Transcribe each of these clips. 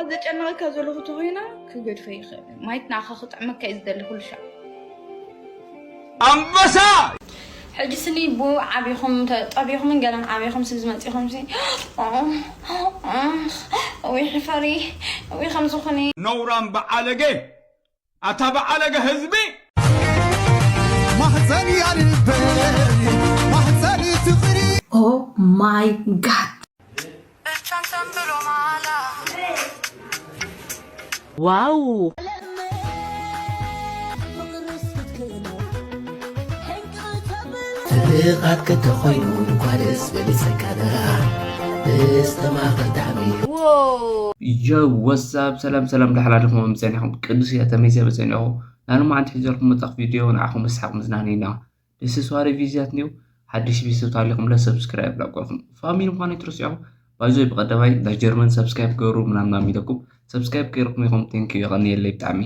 ዘጨነቐካ ዘሎ ተኾይና ክገድፎ ይኽእል። ማይት ንዓኻ ክጥዕመካ እዩ ዝደሊ ኩሉ ሻዕ። ኣንበሳ! ሕጂ ስኒ ብኡ ዓቢኹም ተጠቢኹምን ገለን ዓቢኹም ስዝመፂኹም ሲ ወይ ሕፈሪ ወይ ከምዝኹኒ ነውራም በዓለገ ኣታ በዓለገ ህዝቢ ማህፀን ያልበይ ማህፀን ትቕሪ Oh my god. ዋው ፍርቓት ከተኾይኑ ድኳ ደስ በልጸካና እስተማኽር ጣዕሚ Yo, what's up? ሰላም ሰላም፣ ዳሕላ ድኹም ምጸኒኹም ቅዱስ እያ ተመይዘ በጸኒኹ ናንማ ሓንቲ ሒዘልኩም መጣኽ ቪድዮ ንዓኹም መስሓቕ መዝናነይና ደስ ስዋሪ ቪዝያት ኒው ሓድሽ ቪስብ ታሊኹም ለ ሰብስክራይብ ላጓኹም ፋሚሊ ምዃኑ ይትረስዑ ባይዞ ብቐደማይ ናይ ጀርመን ሰብስክራይብ ገሩ ምናምና ሚለኩም ሰብስክራይብ ገርኩም ኢኹም ቴንክ ዩ የቐንየለይ ብጣዕሚ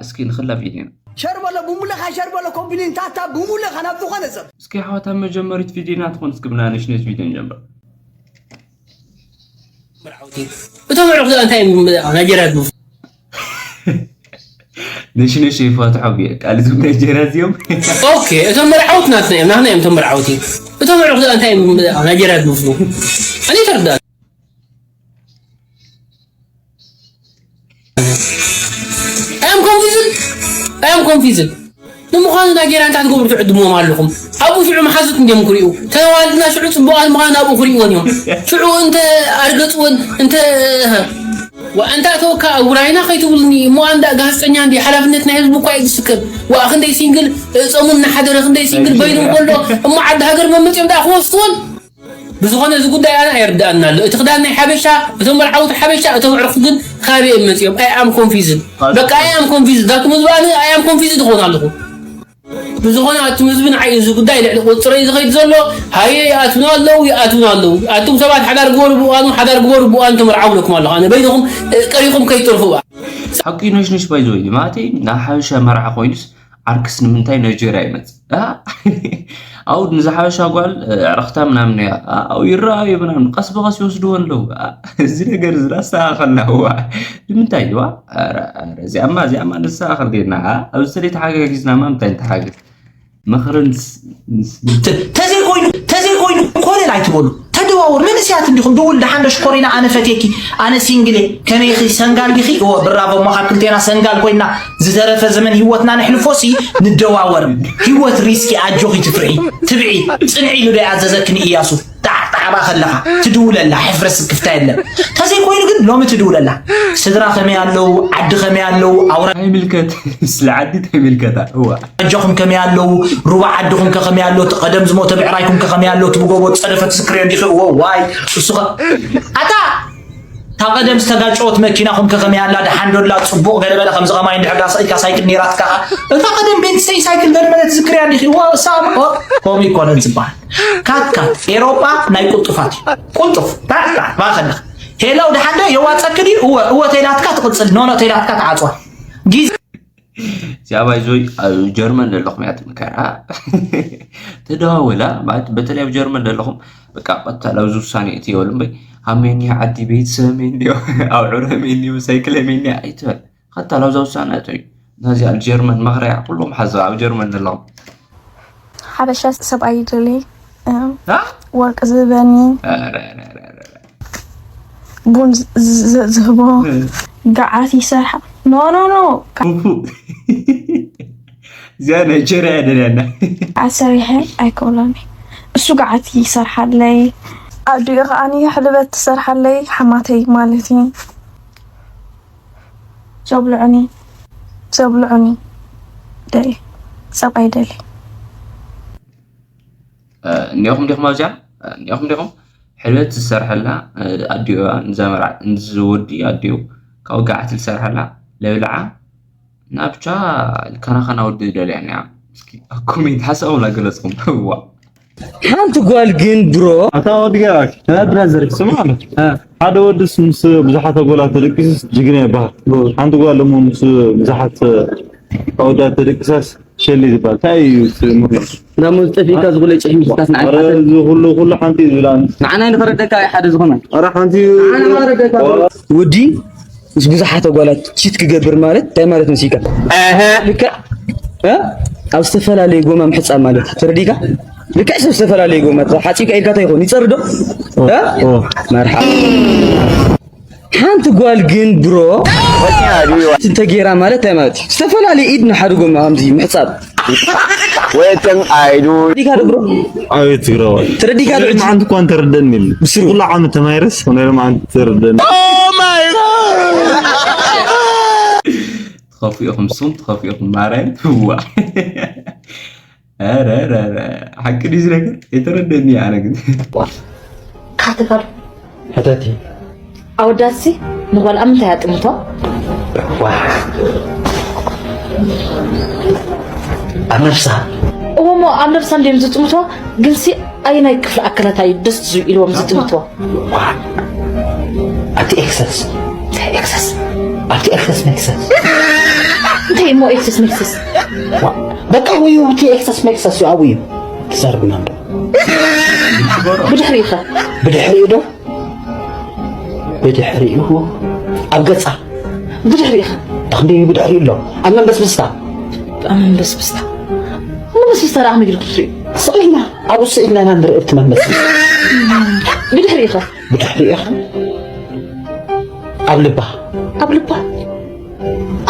እስኪ ንኽላ ቪድዮ ሸር በሎ ብሙለኻ ሸር በሎ ኮምፕሊን ታታ ብሙለኻ ናብ ዝኾነ ሰብ እስኪ ኣሕዋት ኣብ መጀመሪት ቪድዮና ትኾን እስኪ ብናንሽ ነች ቪድዮ ንጀምር እቶም ኣዕሩኽ ደኣ እንታይ ናይጀርያ ዝመስሉ ነሽ ነሽ ይፈትሖ ቃል እዞም ናይጀርያ እዚኦም ኦኬ እቶም መርዓውት ናትና እዮም ናትና እዮም እቶም መርዓውቲ እቶም ኣዕሩኽ ደኣ እንታይ ናይጀርያ ዝመስሉ ኣነ ተርዳ I am confused I am confused ንምዃኑ ናይጀርያ እንታይ ትገብሩ ትዕድምዎም ኣለኹም ኣብኡ ሽዑ መሓዙት እንዲዮም ክሪኡ ተዋልድና ሽዑ ፅቡቓት ምዃን ኣብኡ ክሪእዎን እዮም ሽዑ እንተ ኣርገፅዎን እንተ ዋእንታ ተወካ ኣብ ውራይና ከይትብሉኒ እሞ ኣንዳ ጋዜጠኛ እንዲ ሓላፍነት ናይ ህዝቢ እኳ እዩ ዝስከም ዋእ ክንደይ ሲንግል ጾሙ እናሓደረ ክንደይ ሲንግል በይኑ እንከሎ እሞ ዓዲ ሃገር መመፅኦም ደኣ ክወስድዎን ብዝኾነ እዚ ጉዳይ ኣነ ኣይርድኣና ኣሎ እቲ ክዳን ናይ ሓበሻ እቶም መርዓውቲ ሓበሻ እቶም ዕርኽ ግን ካበይ እዮም መፂኦም ኣይ ኣም ኮንፊዝድ በቃ ኣይ ኣም ኮንፊዝድ ኣቱም ህዝቢ ኣነ ኣይ ኣም ኮንፊዝድ ክኾን ኣለኹ ብዝኾነ ኣቱም ህዝቢ ንዓይ እዚ ጉዳይ ልዕሊ ቁፅረይ ዝኸይድ ዘሎ ሃየ ይኣትውና ኣለዉ ይኣትውና ኣለዉ ኣቱም ሰባት ሓዳር ግበሩ ብእዋኑ ሓዳር ግበሩ ብእዋኑ ተመርዓው ለኩም ኣለኹ ኣነ በይንኹም ቀሪኹም ከይትርፉ ሓቂ ነሽነሽ ባይዘወይ ማለተይ ናይ ሓበሻ መርዓ ኮይኑስ ዓርክስ ንምንታይ ናይጀርያ ይመጽእ ኣብኡ ንዝሓበሻ ጓል ዕረኽታ ምናምን እያ ኣብኡ ይረኣዩ ምናምን ቀስ ብቐስ ይወስድዎ ኣለዉ እዚ ነገር እዚ ኣስተኻኸልና እዋ ንምንታይ እዋ እዚኣማ እዚኣማ ንስተኻኸል ጌርና ኣብዚ ሰለይ ተሓጋጊዝናማ ምንታይ ንተሓግዝ ምኽርን ተዘይኮይኑ ተዘይኮይኑ ኮለል ኣይትበሉ ተደዋወሩ መንእስያት እንዲኹም ድውል ደሓን ዶ ሽኮሪና ኣነ ፈትየኪ ኣነ ሲንግል እየ ከመይ ኢኺ ሰንጋል ዲኺ እወ ብራቮ እሞ ካብ ክልቴና ሰንጋል ኮይና ዝተረፈ ዘመን ሂወትና ነሕልፎ ሲ ንደዋወር ሂወት ሪስኪ ኣጆኺ ትፍርሒ ትብዒ ጽንዒ ኢሉ ዶ ይኣዘዘክኒ እያሱ ጣዕጣዕባ ከለኻ ትድውለላ ሕፍረት ስክፍታ የለን ተዘይኮይኑ ግን ሎሚ ትድውለላ ስድራ ከመይ ኣለዉ ዓዲ ከመይ ኣለዉ ኣውራ ኣይምልከት ስለ ዓዲ ተይምልከታ እዋ ኣጆኹም ከመይ ኣለዉ ሩባ ዓድኹም ከ ከመይ ኣሎ እቲ ቀደም ዝሞተ ብዕራይኩም ከ ከመይ ኣሎ እቲ ብጎቦ ዝፀደፈ ትዝክርዮ እንዲኺ እዎ ዋይ እሱ ኸ ኣታ እታ ቀደም ዝተጋጨወት መኪናኹም ከ ከመይ ኣላ ደሓን ዶ ኣላ ፅቡቕ ገለ በለ ከምዚ ኸማይ እንድሕር ዳ ስኢልካ ሳይክል ነይራትካ ኸ እታ ቀደም ቤንሰይ ሳይክል ገለ በለ ትዝክርያ እንዲኺ እዎ እሳ ከምኡ ይኮነን ዝበሃል ካትካት ኤሮጳ ናይ ቁልጡፋት እዩ ቁልጡፍ ታታ ባኸለኽ ሄለው ደሓን ዶ የዋፀኪ ድዩ እወ እወ ተይላትካ ትቕፅል ኖኖ ተይላትካ ትዓፅዋ ግዜ እዚኣ ባይዞይ ኣብ ጀርመን ዘለኹም እያ ትምከራ ተደዋወላ ማለት በተለይ ኣብ ጀርመን ዘለኹም በቃ ቀጥታ ኣብዚ ውሳኔ እቲ ይበሉ እምበይ ሃሜኒ ዓዲ ቤተሰብ ሜኒ ኣብ ዕረ ሜኒ ሳይክል ሜኒ ኣይትበል ቀጥታ ኣብዚ ውሳኔ እቶ እዩ ናዚ ኣብ ጀርመን መኽረያ ኩሎም ሓዘ ኣብ ጀርመን ዘለኹም ሓበሻ ሰብኣይ ይደሊ ወርቂ ዝህበኒ ቡን ዝህቦ ገዓት ይሰርሓ no no no እዚኣ ናይጀርያ ደልያና ኣሰሪሐ ኣይከውሎኒ እሱ ገዓት ይሰርሓለይ ኣዲኡ ከዓኒ ሕልበት ትሰርሓለይ ሓማተይ ማለት እዩ ዘብልዑኒ ዘብልዑኒ ደሊ ሰብኣይ ደሊ እኒኦኹም ዲኹም ኣብዚኣ እኒኦኹም ዲኹም ሕልበት ዝሰርሐላ ኣዲኡ ንዘመርዓ ንዝወዲ ኣዲኡ ካብ ገዓት ዝሰርሐላ ለብልዓ እና ብቻ ልከናኸና ወዲ ዝደልያ እኒኣ እስኪ ኣብ ኮሜንት ሓሳቦም ላገለፅኩም ዋ ሓንቲ ጓል ግን ብሮ ኣታ ወዲ ገባሽ ናይ ብራዘር ክስማ ኣሎ ሓደ ወድስ ምስ ብዙሓት ኣጎላት ተደቂሱስ ጅግና ይበሃል ሓንቲ ጓል ደሞ ምስ ብዙሓት ኣወዳት ተደቂሳስ ሸሊ ዝበሃል እንታይ እዩ ናብ ሞት ጠፊእካ ዝኹለ ጭሕሚ ስታስ ንዓይ ሓሰብ እዚ ኩሉ ኩሉ ሓንቲ እዩ ዝብላ ንዓና ንኸረደካ ኣይ ሓደ ዝኾነ ኧረ ሓንቲ እዩ ውዲ ምስ ብዙሓት ኣጓላት ቺት ክገብር ማለት እንታይ ማለት መሲልካ? ልክዕ ኣብ ዝተፈላለየ ጎማ ምሕጻብ ማለት ተረዲካ? ልክዕ ሰብ ዝተፈላለየ ጎማ ሓጺብካ ኢልካ እንታይ ይኸውን ይጸርዶ? መርሓ ሓንቲ ጓል ግን ብሮ እንተጌራ ማለት እንታይ ማለት እዩ? ዝተፈላለየ ኢድ ንሓደ ጎማ ከምዚ ምሕጻብ ወይተን ኣይዱ ዲካ ዶ ብሮ ኣቤት ትግራዋይ ተረዲካ ዶ ማዓንት እኳ እንተረደኒ ብስሩ ኩሉ ዓመት ተማይረስ ናይ ማዓንት ተረደኒ ትኸፍኡ ኢኹም ስም ትኸፍኡ ኢኹም ማርያም ትዋ ኧረ ኧረ ኧረ ሓቂ ድዩ እዚ ነገር የተረደኒ ኣነ ግን ካተካሉ ሕተቲ ኣወዳትሲ ንጓል ኣብ ምንታይ ኣጥምቶ ዋ ኣብ ነፍሳ እዎ እሞ ኣብ ነብሳ እንድዮም ዝጥምቶ ግንሲ ኣየናይ ክፍሊ ኣካላታ እዩ ደስ ዝብሉ ኢልዎም ዝጥምቶ ዋ ኣብቲ ኤክሰስ እንታይ ኤክሰስ ኣብቲ ኤክሰስ መክሰስ እንታይ እሞ ኤክሰስ መክሰስ በቃ ውዩ ኣብቲ ኤክሰስ መክሰስ እዩ ኣብዩ ትሰርብና እንዶ ብድሕሪኡ ኸ ብድሕሪኡ ዶ ብድሕሪኡ ኣብ ገጻ ብድሕሪኡ ኸ ተኽንደዩ ብድሕሪኡ ኣሎ ኣብ መንበስብስታ ኣብ መንበስብስታ መንበስብስታ ደኣ ከመይ ጌርኩም ትርእዩ ስቕ ኢልና ኣብኡ ስቕ ኢልና ኢና ንርኢ እቲ መንበስብስታ ብድሕሪኡ ኸ ብድሕሪኡ ኸ ኣብ ልባ ኣብ ልባ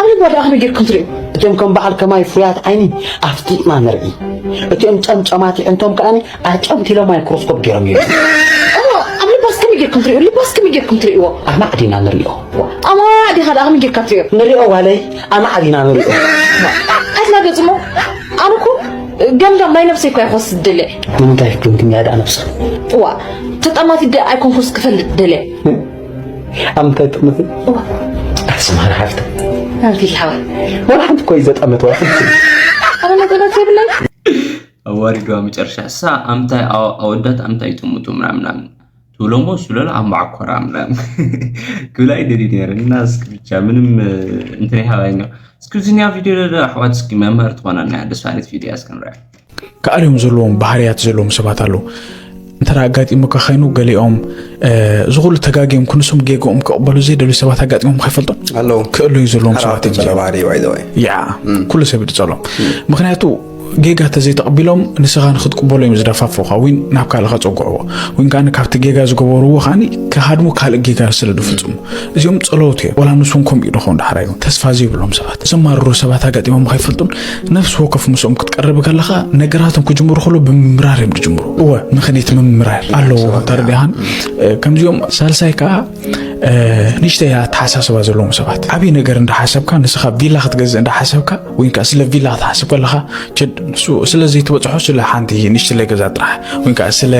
ኣብ ልባ ደኣ ከመይ ጌርኩም ትርእዩ እቶም ከም በዓል ከማይ ፍሩያት ዓይኒ ኣፍጢጥና ንርኢ እቲኦም ጨምጨማት ይዕንቶም ከኣኒ ኣጨምቲሎም ማይክሮስኮፕ ገይሮም ይሉ እሞ ኣብ ልባስ ከመይ ጌርኩም ትርእዩ ልባስ ከመይ ጌርኩም ትርእይዎ ኣማዕዲና ንሪኦ ኣማዕዲኻ ደኣ ከመይ ጌርካ ትርእዮ ንሪኦ ዋለይ ኣማዕዲና ንሪኦ ኣይትላገጽ እሞ ኣነ እኮ ገምጋም ናይ ነብሰይ እኮ ኣይኮስ ዝደለ ንምንታይ ግምግም ያዳ ነብስኻ እዋ ተጠማቲ ደ ኣይኮንኩስ ክፈልጥ ደለ ኣብ ምንታይ ጥምቲ ኣስማር ሓፍተ ኣንፊል ሓወይ ወላ ሓንቲ ኮይ ዘጠመት ወላ ሓንቲ ኣነ መጠመት የብለይ ኣዋሪድዋ መጨረሻ እሳ ኣምታይ ኣወዳት ኣምታይ ይጥምቱ ምናምን ምናምን ትብሎሞ እሱ ለለ ኣብ ማዕኮራ ምናምን ክብል ኣይደሊ ነይረ እና እስኪ ብቻ ምንም እንትን ይሃባይኛ እስኪ ዝኛ ቪድዮ ለለ ኣሕዋት እስኪ መምህር ትኾነና ደስ ባለት ቪድዮ እስክንረያ ከኣልዮም ዘለዎም ባህርያት ዘለዎም ሰባት ኣለዉ እንተ ኣጋጢሙካ ኸይኑ ገሊኦም እዚ ኩሉ ተጋጊዮም ክንሶም ጌግኦም ክቕበሉ ዘይደልዩ ሰባት ኣጋጢሞም ከይፈልጦም ኣለዉ ክእለዩ ዘለዎም ሰባት እዮም ዘለዉ። ያ ኩሉ ሰብ ይድጸሎም ምክንያቱ ጌጋ ተዘይተቐቢሎም ንስኻ ንክትቅበሎ እዮም ዝደፋፍኡኻ ወይ ናብ ካልእ ከጸግዕዎ ወይ ከዓ ካብቲ ጌጋ ዝገበርዎ ከዓ ክሃድሙ ካልእ ጌጋ ስለ ዝፍጽሙ እዚኦም ጸለውቲ እዮም ወላ ንሶም ከምኡ ይድኸውን ዳሕራዮም ተስፋ ዘይብሎም ሰባት ዘማርሩ ሰባት ኣጋጢሞም ከይፈልጡን ነፍሲ ወከፍ ምስኦም ክትቀርብ ከለኻ ነገራቶም ክጅምሩ ከሎ ብምምራር እዮም ዝጅምሩ እወ ምኽኒት ምምራር ኣለዎ ተረዲኻን ከምዚኦም ሳልሳይ ከዓ ንሽተይ ኣተሓሳስባ ዘለዎም ሰባት ዓብዪ ነገር እንዳሓሰብካ ንስኻ ቪላ ክትገዝእ እንዳሓሰብካ ወይ ከዓ ስለ ቪላ ክትሓስብ ከለኻ ችድ ንሱ ስለ ዘይትበፅሖ ስለ ሓንቲ ንሽትለይ ገዛ ጥራሕ ወይ ከዓ ስለ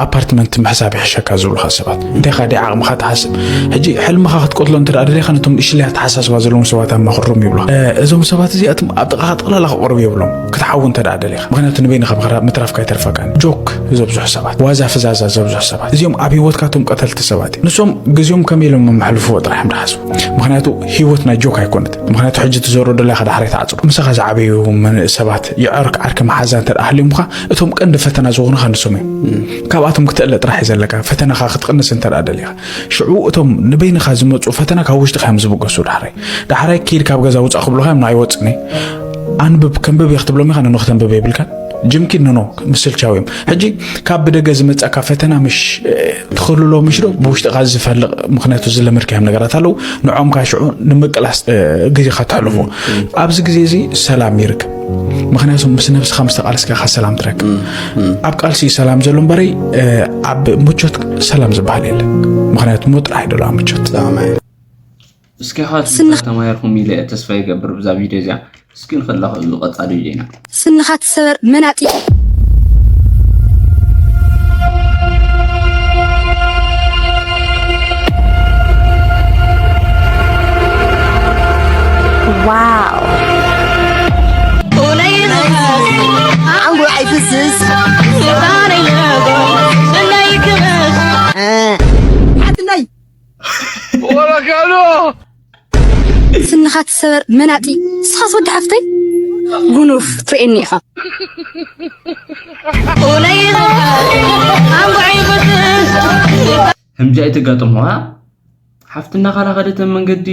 ኣፓርትመንት ምሕሳብ ይሕሸካ ዝብሉኻ ሰባት እንታይ ኻ ደይ ዓቕምኻ ትሓስብ ሕጂ ሕልምኻ ክትቀትሎ እንተ ደኣ ደሊኻ ነቶም ንእሽለይ ኣተሓሳስባ ዘለዎም ሰባት ኣማኽሮም ይብሉኻ እዞም ሰባት እዚኣቶም ኣብ ጥቓኻ ጠቕላላ ክቕርቡ የብሎም ክትሓዊ እንተ ደኣ ደሊኻ ምኽንያቱ ንበይንኻ ምትራፍካ ኣይተርፈካን ጆክ ዘብዝሑ ሰባት ዋዛ ፍዛዛ ዘብዝሑ ሰባት እዚኦም ኣብ ህይወትካ እቶም ቀተልቲ ሰባት እዮም ንሶም ግዜኦም ከመይ ኢሎም መሕልፍዎ ጥራሕ እዮም ዝሓስቡ ምኽንያቱ ህይወት ናይ ጆክ ኣይኮነት ምኽንያቱ ሕጂ ትዘሮ ደላ ኢኻ ዳሕራይ ትዓጽዶ ምሳኻ ዝዓበዩ ሰባት የዕርክ ዓርኪ መሓዛ እንተ ደኣ ሃልዮምኻ እቶም ቀንዲ ፈተና ዝኾኑኻ ንሶም እዮም ካብኣቶም ክትእለ ጥራሕ እዩ ዘለካ ፈተናኻ ክትቕንስ እንተ ደኣ ደሊኻ ሽዑ እቶም ንበይንኻ ዝመፁ ፈተና ካብ ውሽጥኻ እዮም ዝብገሱ ዳሕራይ ዳሕራይ ኪድ ካብ ገዛ ውፃእ ክብሉኻ እዮም ኣይወፅኒ ኣንብብ ከንብብ እየ ክትብሎም ኢኻ ንኖ ክተንብብ የብልካን ጅምኪድ ንኖ ምስልቻው እዮም ሕጂ ካብ ብደገ ዝመፀካ ፈተና ምሽ ትኽልሎ ምሽ ዶ ብውሽጥኻ ዝፈልቕ ምኽንያቱ ዝለመድካዮም ነገራት ኣለዉ ንዖም ከዓ ሽዑ ንምቅላስ ግዜኻ ተሕልፎ ኣብዚ ግዜ እዚ ሰላም ይርከብ ምኽንያቱ ምስ ነብስኻ ምስ ተቃልስካ ኢኻ ሰላም ትረክብ ኣብ ቃልሲ እዩ ሰላም ዘሎ እምበረይ ኣብ ምቾት ሰላም ዝበሃል የለን ምኽንያቱ ሞት ጥራሕ ይደሎ ኣብ ምቾት እስኪ ኻትኩም ተማሂርኩም ኢለ እየ ተስፋ ይገብር ብዛ ቪድዮ እዚኣ እስኪ ንኽላ ከሉ ቀጻሊ ዜና ስንኻ ትሰበር መናጢ Wow. Angu ay fizis. Hatinay. ስንኻ ትሰበር መናጢ ንስኻስ ወዲ ሓፍተይ ጉኑፍ ትርእየኒ ኢኻ ህምጃ ኣይትጋጥሙዋ ሓፍትና ካላ ከደተ መንገዲ፣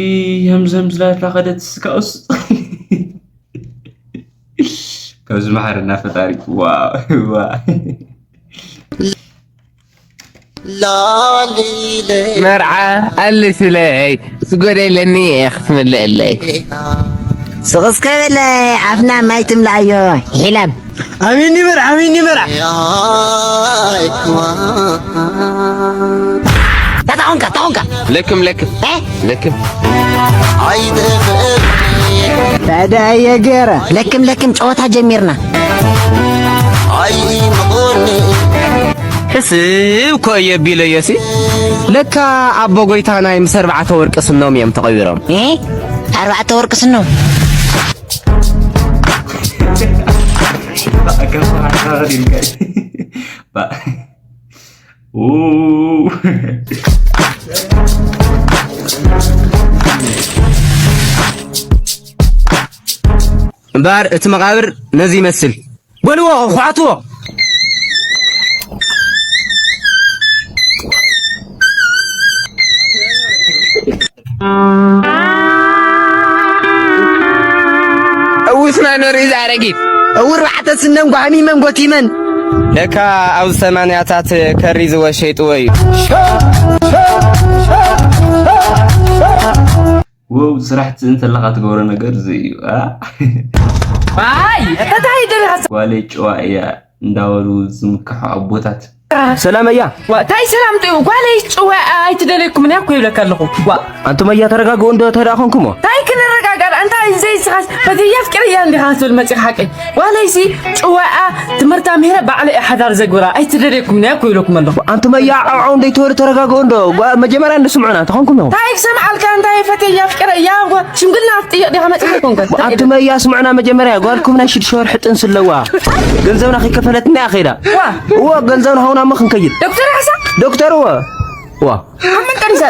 ህምዝ ህምዝ ላታ ከደት ስካውስ። ካብዚ መሓርና ፈጣሪ። ዋው፣ ዋው። መርዓ ኣልስለይ፣ ዝጎደለኒ ክትምልእለይ። ስቕስከ በለ፣ ኣፍና ማይ ትምልኣዮ። ሒላም። ኣሜን ይበል፣ ኣሜን ይበል። ታታኾንካ፣ ታኾንካ። ለክም፣ ለክም። እ? ለክም። ታዲያ የገረ። ለክም፣ ለክም ጨዋታ ጀሚርና። ሕስብ እኮ እየ ቢለዮሲ። ለካ ኣቦ ጎይታናይ ምስ ኣርባዕተ ወርቂ ስኖም እዮም ተቐቢሮም። እ? ኣርባዕተ ወርቂ ስኖም? ባ-፣ ኡ። እምበኣር እቲ መቓብር ነዚ ይመስል። በልዎ፣ ኹዓትዎ። እውስና ንርኢ እዛ ኣረጊት። እውርባዕተ ስነን ጓህሚመን ጎቲመን። ለካ ኣብዚ ሰማንያታት ከሪ ዝወሸይጥዎ እዩ። ወው፣ ስራሕ ትእን ተለኻ ትገብሮ ነገር እዚ እዩ። አ? ኣይ፣ እንታይ ደሊኻ? ጓለይ ጭዋ እያ እንዳበሉ ዝምክሑ ኣቦታት። ሰላም እያ። ዋ፣ ታይ ሰላም ጥዩ? ጓለይ ጭዋ ኣይትደለይኩምን እያ እኮ ይብለካ ኣለኹ። ዋ። ኣንቱም እያ ተረጋግኡ እንዶ ተዳኾንኩሞ። ታይ ክንረጋጋእ? እንታይ ዘይስኻስ ፈትያ ፍቅር እያ እንዲኻ ትብል መፂኻ ሓቀይ። ጓለይሲ ጭዋኣ ትምህርታ ምሂረ ባዕለ እየ ሓዳር ዘግብራ። ኣይትደለይኩምን እያ እኮ ይብለኩም ኣለኹ። ኣንቱም እያ ዓውዓው እንደይትበሉ ተረጋግኡ እንዶ። ጓ-፣ መጀመርያ እንዶ ስምዑና ተኾንኩም ኢኹም። ታይ ክሰምዓልካ? እንታይ ፈትያ ፍቅር እያ? ጓ-፣ ሽምግልና ክትጥይቕ ዲኻ መፂኻ ኮንካ? ኣንቱም እያ ስምዑና መጀመርያ። ጓልኩም ናይ ሽዱሽተ ወርሒ ጥንሲ ኣለዋ። ገንዘብና ከይከፈለትና እያ ከይዳ። ዋ። እዎ፣ ገንዘብና ሃውና እሞ ክንከይድ። ዶክተር ሓሳ? ዶክተር እዎ። ዋ። ኣብ መን ጠኒሳ?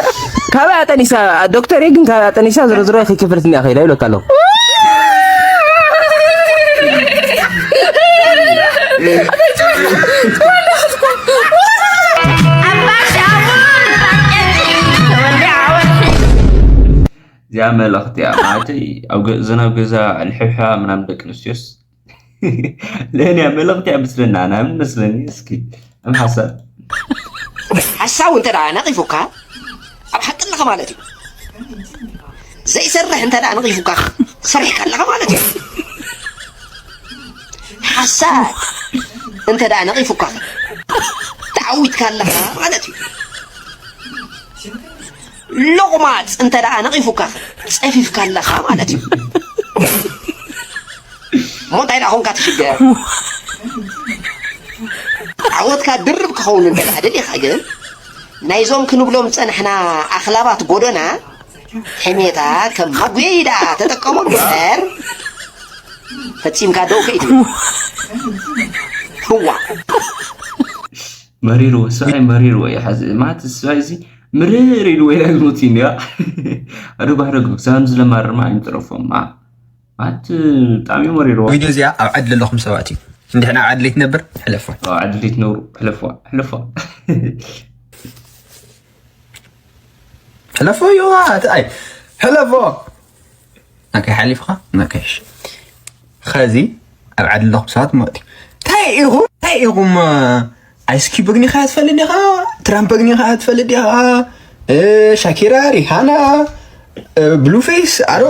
ካበይ ጠኒሳ? ዶክተር ግን ካበይ ጠኒሳ? ዝሮ ዝሮ ከይከፈለትና እያ ከይዳ ይብለካ ኣለኹ። እዚኣ መልእኽቲ እያ ማለተይ። ኣብ ገ-፣ እዘን ኣብ ገዛ ልሕብሕባ ምናምን ደቂ ኣንስትዮስ ለእንያ መልእኽቲ እያ መስለና። ኣነ ምን መስለኒ? እስኪ እም ሓሳብ። ሓሳው እንተ ደኣ ነቒፉካ፣ ኣብ ሓቂ ኣለኻ ማለት እዩ። ዘይሰርሕ እንተ ደኣ ነቒፉካ፣ ሰሪሕካ ኣለኻ ማለት እዩ። ሓሳድ እንተ ደኣ ነቒፉካ፣ ተዓዊትካ ኣለኻ ማለት እዩ። ሎቕማጽ እንተ ደኣ ነቒፉካ፣ ጸፊፍካ ኣለኻ ማለት እዩ። እሞ እንታይ ደኣ ኾንካ ትሽገር? ዓወትካ ድርብ ክኸውን እንተ ደኣ ደሊኻ ግን፣ ናይዞም ክንብሎም ዝጸናሕና ኣኽላባት ጎደና፣ ሕሜታ ከም ማጉየይ ደኣ ተጠቀሞ እምበር፣ ፈጺምካ ደው ከይትብል። ህዋ። መሪርዎ፣ ሰብኣይ መሪርዎ እዩ። ሓዚ ማለት ሰብኣይ እዚ ምርር ኢሉ ወይ ላይ ዝሞት እዩ እንዲያ። ኣዶ ባህረግ፣ ክሳብ ዝለማርማ ኣይንጥረፎም። ማ-፣ ማለት ብጣዕሚ እዩ መሪርዎ። ቪድዮ እዚኣ ኣብ ዓዲ ዘለኹም ሰባት እዩ። እንድሕና ኣብ ዓዲ ለይትነብር፣ ሕለፎ። ኣብ ዓዲ ለይትነብሩ፣ ሕለፎ፣ ሕለፎ። ሕለፎ፣ ይዋ፣ ኣይ፣ ሕለፎ። ኦኬ፣ ሓሊፍኻ? ኦኬ፣ እሺ። ኸዚ ኣብ ዓዲ ኣለኹም ሰባት ማለት እዩ። እንታይ ኢኹም? እንታይ ኢኹም? ኣይስ ኪዩብ ኣግኒኻ ትፈልጥ ዲኻ? ትራምፕ ኣግኒኻ ትፈልጥ ዲኻ? እ፣ ሻኪራ፣ ሪሃና፣ እ፣ ብሉፌስ፣ ኣሮ-፣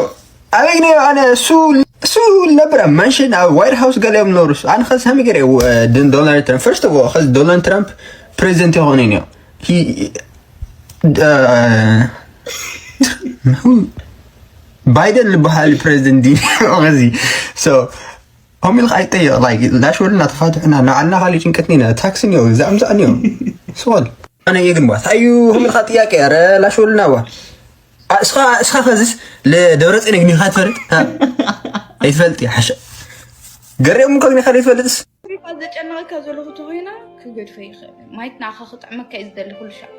ኣበይ ነዮ? ኣነ እሱ፣ እሱ ነብረ መንሽን ኣብ ዋይት ሃውስ ገለ እዮም ነሩስ። ኣነ ኸዚ ሃሚ ገረ፣ እ፣ ድን ዶናልድ ትራምፕ፣ ፈርስት ኦፍ ኦል፣ ኸዚ ዶናልድ ትራምፕ ፕሬዚደንት ይኾነ ነዮ። ሂ-፣ እ፣ ባይደን ዝበሃል ፕሬዚደንት ድዩ? ኸዚ፣ ሶ፣ ሆም ኢልካ ኣይጠየቕ፣ ላይክ፣ ላሽ ወልና ተፋትሑና፣ ንዓልና ካልእ ጭንቀት ኒና፣ ታክሲ ኒዮ፣ ዛዕም ዛዕ ኒዮ። ስቆል። ኣነ እየ ግን ባ፣ ታዩ ሆም ኢልካ ጥያቄ፣ ኧረ ላሽ ወልና ባ። ኣ፣ እስኻ፣ እስኻ ኸዚስ ለደብረጽዮን ግኒኻ ትፈልጥ? ሃ? ኣይትፈልጥ እያ፣ ሓሻ። ገሪኦም እኮ ግኒኻ ዘይትፈልጥስ? እኳ ዘጨንቐካ ዘለኹ ተኾይና ክገድፎ ይኽእል። ማይት ንዓኻ ክጥዕመካ እዩ ዝደሊ ኩሉ ሻዕ።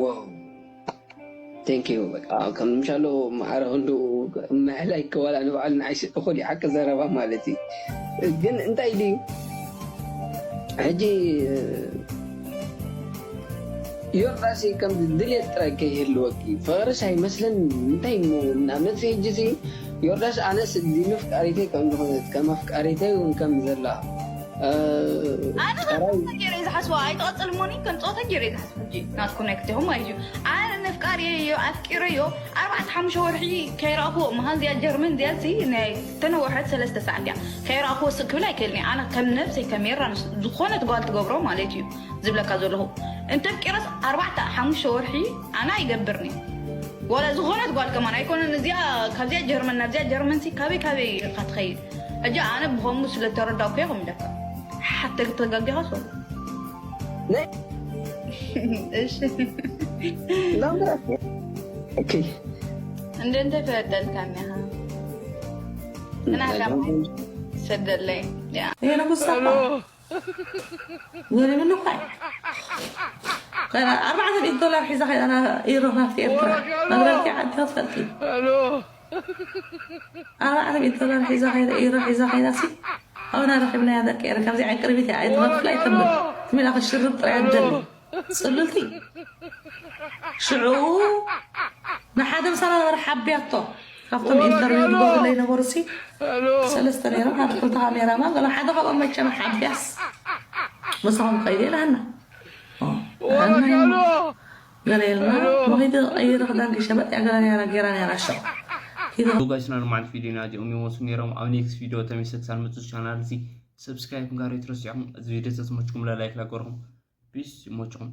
ዋው። Thank you። በቃ ከም ምሻሎ ማዕረ ክንዱ ምሕላይ ከዋላ ንባዕሉ ንዓይ እኹል እዩ ሓቂ ዘረባ ማለት እዩ። ግን እንታይ ድዩ? ሕጂ ዮርዳስ ከምዚ ድልየት ጥራይ ከይህልወኪ ፍቕርስ ኣይመስልን። እንታይ እሞ ንኣብነት ሕጂ ሲ ዮርዳስ ኣነስ እዚ ምፍቃሪተይ ከም ዝኾነት ከም ኣፍቃሪተይ እውን ከም ዘላ ኣነ ከም ጸወታ ገይረ ዝሓስቦ ኣይትቐጽል እሞኒ ከም ጸወታ ገይረ ዝሓስቦ ሕጂ ናት ኮኔክት ይኹም ማለት እዩ ኣነ ነፍቃሪ ዮ ኣፍቂረ ዮ ኣርባዕተ ሓሙሽተ ወርሒ ከይረኣኹ መሃን ዚያ ጀርመን ዚያ ሲ ናይ ተነወሐት ሰለስተ ሰዓት እያ ከይረኣኹ ስክ ክብል ኣይክእልኒ ኣነ ከም ነብሰይ ከሜራ ዝኾነት ጓል ትገብሮ ማለት እዩ ዝብለካ ዘለኹ እንተፍቂረስ ኣርባዕተ ሓሙሽተ ወርሒ ኣነ ኣይገብርኒ ዋላ ዝኾነት ጓል ከማን ኣይኮነን እዚኣ ካብዚኣ ጀርመን ናብዚኣ ጀርመን ሲ ካበይ ካበይ ኢልካ ትኸይድ ሕጂ ኣነ ብኸምኡ ስለ ተረዳእኩ እየ ከምደካ ሓተ ተጋጊኻ ሰሉ ናይ እሺ ላምበራት ኦኬ እንደ እንተ ፈደልካኒ ኻ እና ካብ ሰደለይ ያ ይሄ ንጉስ ሳባ ገሪምኒ እኳ ከይዳ ኣርባዕተ ሚእቲ ዶላር ሒዛ ከይዳ ና- ኢሮ ናብቲ ኤርትራ መግረርቲ ዓዲ ክትፈልጢ ኣርባዕተ ሚእቲ ዶላር ሒዛ ከይዳ ኢሮ ሒዛ ከይዳ ሲ ኣብና ረኪብናያ ደቂ ኤረ ከምዚ ኣይቅርቢት እያ ኣይትረፍላ ኣይተብል ትሚላ ክሽርብ ጥራይ ኣደሊ ፅሉልቲ ሽዑ ንሓደ ምሳና ነበረ ሓቢያቶ ካብቶም ኢንተርቪው ዝገብሩለይ ነበሩ ሲ ሰለስተ ነይሮም ሓደ ክልተ ካሜራማ ገለ ሓደ ካብኦም መቸመ ሓቢያስ ምሳኹም ከይደ ኢላና ገለ ኢልና መኺቲ ቀይር ክዳን ክሸበጥ እያ ገለ ነራ ገይራ ነራ ሸው ጋይስና ንማዓልቲ ቪዲዮና እዚኦም ይመስሉ ነይሮም ኣብ ኔክስት ቪዲዮ ተመልሰ ክሳብ መፅእ ቻናል እዚ ሰብስክራይብ ጋር ይትረስዖም እዚ ቪዲዮ ተዝመችኩም ላይክ ላገርኩም ፒስ ይመችኩም